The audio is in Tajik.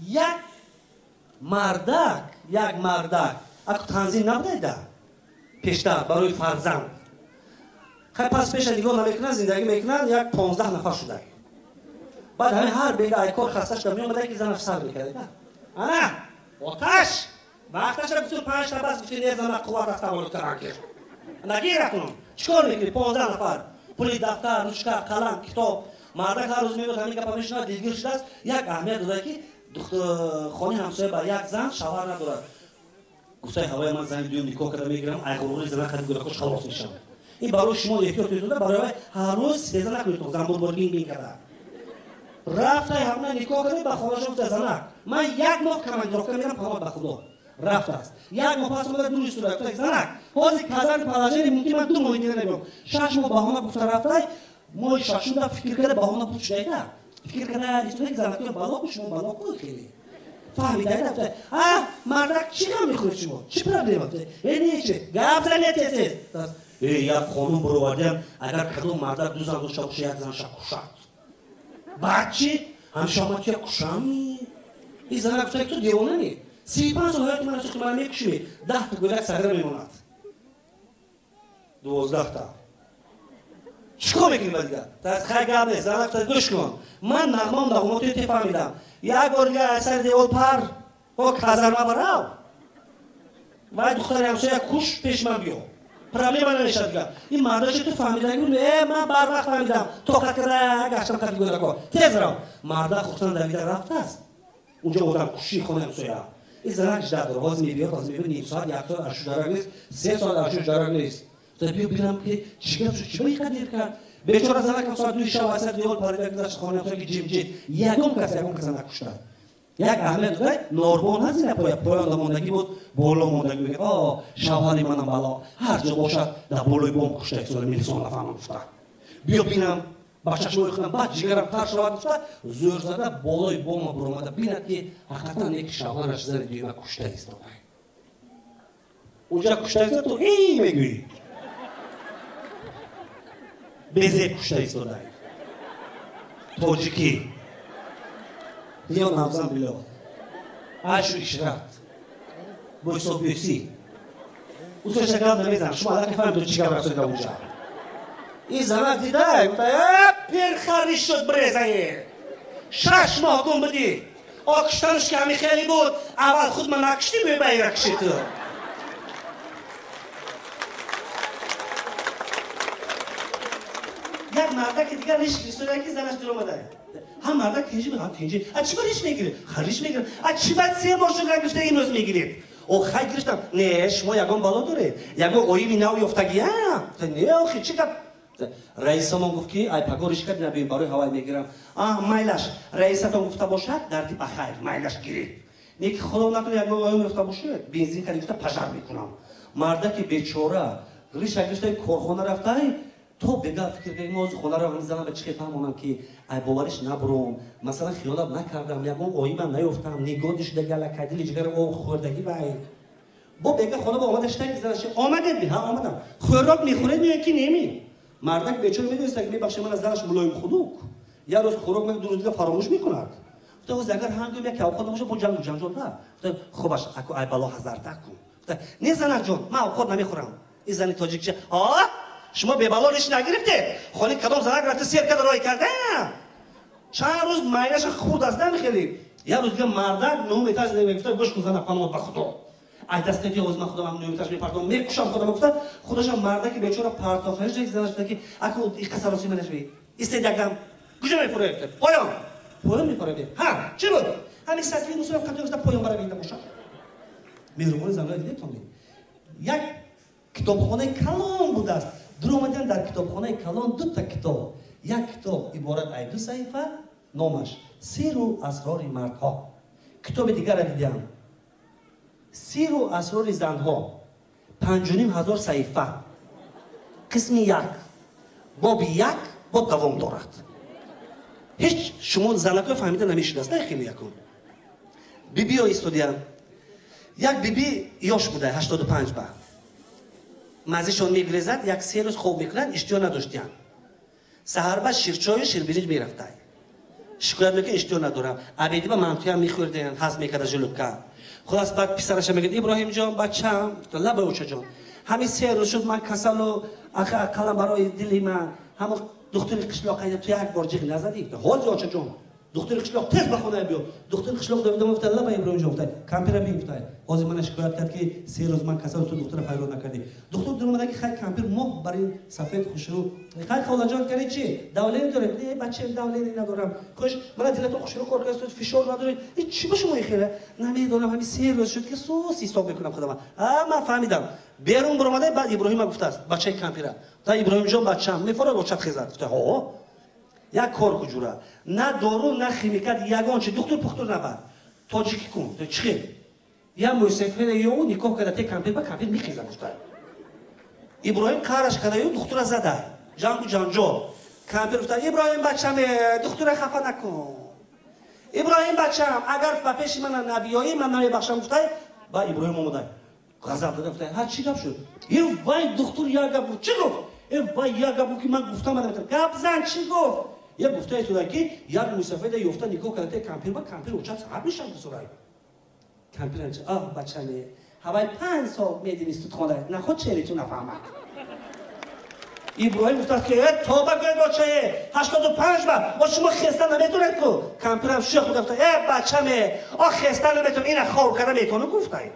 Як мардак аку танзим набудайда пештар барои фарзанд. Хай пас пеша нигоҳ намекунанд, зиндагӣ мекунанд, як 15 нафар шудай. Баъд ҳамин ҳар бега айкор хаста шуда меомада ки занаш сар мекарда. Ана оташ вақташа гуфту 5 та бас гуфти не зана қувват аз таваллуд кардан ки. Нагир акнун. Чикор мекунӣ? 15 нафар. Пули дафтар, ручка, қалам, китоб. Мардак ҳар рӯз меояд ҳамин гапа мешунавад, дилгир шудааст. Як аҳамият додад ки хонаи ҳамсоя ба як зан шавҳар надорад. Гуфтаи ҳавои ман зани дуюм никоҳ карда мегирам, айғурури зана қади гӯдакош халос мешавад. Ин барои шумо эҳтиёт кунед, барои ҳар рӯз сеза накунед, занбурбор бин бин карда. Рафтай ҳамна никоҳ карда ба хонаша гуфта занак, ман як моҳ командировка мерам, паноҳ ба Худо. Рафтааст. Як моҳ пас омада дур истода, гуфта занак, ҳозир казани положение мумкин ман 2 моҳи дига намеём. 6 моҳ баҳона гуфта рафтай, моҳи шашумда фикр карда баҳона буд шудайда. Фикр карда истода занакои бало ку шумо бало ку хеле. Фаҳмида гуфта, а мардак чӣ ғам мехӯред шумо? Чӣ проблема? Э не чӣ? Гап занед тез тез. Э як қонун баровардиам, агар кадом мардак 2 зан дошта боша, як занша кушад. Баъд чӣ? Ҳамеша ман туя кушам? Ин занак гуфта, ту девонани? 35 сол ҳаёти мана сӯхти мана мекушӣ, 10 та гӯдак сагра мемонад. 12 та. Чӣ кор мекунӣ ба дигар? Тас хай гап нест, занак гуфта, гӯш кун. Ман нағмам нағмоти ту фаҳмидам. Як бор дигар аз сари девол пар, о казарма барав. Вай духтари ҳамсоя куш пеш ман биё. Проблема намешавад дигар. Ин мардаше ту фаҳмидаги э ман барвақт фаҳмидам. Тоқат карда гаштам қади гӯдако. Тез рав. Мардак хурсанд давида рафтааст. Унҷо одам куши хонаи ҳамсоя. Ин занак жда дорад. Ҳозир мебиёд, ҳозир мебиёд, ним соат, 1 соат ашу дарак нест, 3 соат ашу дарак нест. Та биё бинам ки чӣ гап шуд, чӣ ба ин қадр кард? Бечора занакам соат 2 шаб аз сари девор парида гузашт хонаи ҳамсоя ки ҷимҷит. Ягон кас, ягон каса накушта. Як аҳамият додад, норбон ҳаст ина поя, поёнда мондагӣ буд, боло мондагӣ мегӯяд, о, шавҳари манам бало, ҳар ҷо бошад, дар болои бом кушта истода, милисон нафаҳмам гуфта. Биё бинам, ба чашмои худам, баъд ҷигарам тар шавад гуфта, зӯр зада болои бома буромада бинад ки ҳақиқатан як шавҳараш зани дуюма кушта истода. Унҷа кушта истода, ту эй мегӯӣ. Безеб кушта истода. Тоҷикӣ. Ё навзан било. Айшу ишрат. Бо ҳисоббӯсӣ. Усоша гап намезанам. Шумо аллакай фаҳмидед чӣ гап расонида унҷа. Ин занак дида, гуфта, э, пирхариш шуд брезае. 6 моҳ гум будӣ. О куштанаш ки ҳамин хеле буд, аввал худ ман накуштӣ, мебаира куши ту. Як мардаки дигар риш гирифта ки занаш дир омада. Ҳам мардак тинҷи мегӯяд, ҳам тинҷи. А чӣ ба риш мегиред? Ха риш мегирад. А чӣ ба 3 моҳ шуд нагирифта имрӯз мегиред? О хай гирифтам. Не, шумо ягон бало доред. Ягон оими нав ёфтагия? Не, охи чӣ гап? Раисамон гуфт ки ай паго риш кард набием барои ҳавай мегирам. А майлаш раисатон гуфта бошад, дарди ба хайр, майлаш гиред. Не ки худо накунад ягон оим ёфта бошад, бензин кард гуфта пожар мекунам. Мардаки бечора риша гирифта корхона рафтай, то бега фикр кардем, мо хонаро мезанам ба чӣ фаҳмонам ки ай бовариш набуром, масалан хиёнат накардам, ягон оимам наёфтам, нигоҳ шуда галакай дили ҷигарам об хӯрдагӣ вай. Бо бега хона ба омада шта ки занаш омадед ми? Ҳа омадам. Хӯрок мехӯред ми ки неми? Мардак бечора медонист ки мебахшед ман аз занаш мулоим хунук. Як рӯз хӯрок мехӯрд, ду рӯз дига фаромӯш мекунад. Гуфта ҳозир агар ҳангом як авқот набошад, бо ҷангу ҷанҷол на. Гуфта хубаш аку ай бало ҳазарта кун. Гуфта не занак ҷон, ман авқот намехӯрам. Ин зани тоҷикча, ҳа? Шумо бебало риш нагирифтед? Хони кадом занак рафта сер карда рой карда? Чанд рӯз майнаша хурд аст намехелӣ. Як рӯз дига мардак нӯҳум этаж мегуфта гӯш кун занак, паноҳ ба Худо. Ай дастаки ҳозир ман худам нӯҳум этаж мепартом, мекушам худам гуфта, худашам мардаки бечора партофтаниш ҷаки занаш гуфта ки аку иқасароси манаш би. Истед якдам. Куҷо мефуроед? Поён. Поён мефуроед. Ҳа, чӣ буд? Ҳамин сатви мусофир қатъ гуфта поён баравида бошад. Меҳрубони занҳоя дидед то як китобхонаи калон будааст. Дуромадан дар китобхонаи калон 2 китоб. Як китоб иборат аз 2 саҳифа, номаш Сиру асрори мардҳо. Китоби дигарро дидам. Сиру асрори занҳо. 5500 саҳифа. Қисми 1. Боби 1 боб давом дорад. Ҳеҷ шумо занакҳо фаҳмида намешудааст, на хеле якун. Бибиё истодиям. Як биби ёш буда, 85 ба. Мазишон мегрезад, як 3 рӯз хоб мекунад, иштиҳо надоштиям. Саҳарба ширчою ширбиринҷ мерафтай. Шикоят мекунад, иштиҳо надорам. Обед ба мантуям мехӯрдем, ҳазм мекарда желудка. Хулас, баъд писараша мегӯяд: «Иброҳимҷон, бачам». «Лаба, очаҷон». «Ҳамин 3 рӯз шуд, ман касалу, ақаллан барои дили ман ҳамо духтури қишлоқ айда, ту як бор ҷиғ назадӣ». «Ҳозир, очаҷон, духтури қишлоқ, тез ба хона биё». Духтури қишлоқ давида гуфта: «Лаба, Иброҳимҷон», гуфта, «кампира би», гуфта, «ҳозир мана шикоят кард, ки 3 рӯз ман касал, ту духтура фарёд накардӣ». Духтур дуромада, ки хай, кампир моҳ бар ин сафед, хушрӯ. «Хай, холаҷон, кари чи, давление доред?» «Не, бачаем, давление надорам». «Хуш, мана дилатон хушрӯ кор кардастуд, фишор надоред. И чӣ ба шумо хеле?» «Намедонам, ҳамин 3 рӯз шуд, ки сус ҳисоб мекунам худама». «А, ман фаҳмидам». Берун баромада, баъд Иброҳима гуфтааст, бачаи кампира: «Та, Иброҳимҷон, бачам, мефорад очат хезад». Гуфта: «Ҳо, як кор куҷура, на дору, на химикат, ягон чи, духтур пухтур набар, тоҷикӣ кун». «Чӣ хел?» «Я мӯйсафеда ё никоҳ карда те кампир ба кампир мехеза», гуфта. Иброҳим қараш кардаю духтура зада, ҷангу ҷанҷол. Кампир гуфта: «Иброҳим, бачаме, духтура хафа накун. Иброҳим, бачам, агар ба пеши мана набиёӣ, ман намебахшам», гуфтай. Ба Иброҳим омода, ғазаб дада, гуфтай: «Ҳа, чӣ гап шуд?» «Е вай, духтур як гап гуфт». «Чӣ гуфт?» «Е вай, як гап гуфт, ки ман гуфтам». «Гап зан, чӣ гуфт?» «Е, гуфтаи туда, ки як мӯйсафеда ёфта никоҳ карда те кампир ба кампир очат саҳат мешавад». Сурай кампир: «Оҳ, бачаме, ҳавай 5 сол медини судхона, наход чери ту нафаҳмад». Иброҳим гуфтааст, ки э, тоба гӯед, очае, 85 ба о шумо хеста наметонед ку. Кампирам шӯх буда, гуфта: «Э, бачаме, о, хеста наметонам, ина хор карда метонам», гуфтай.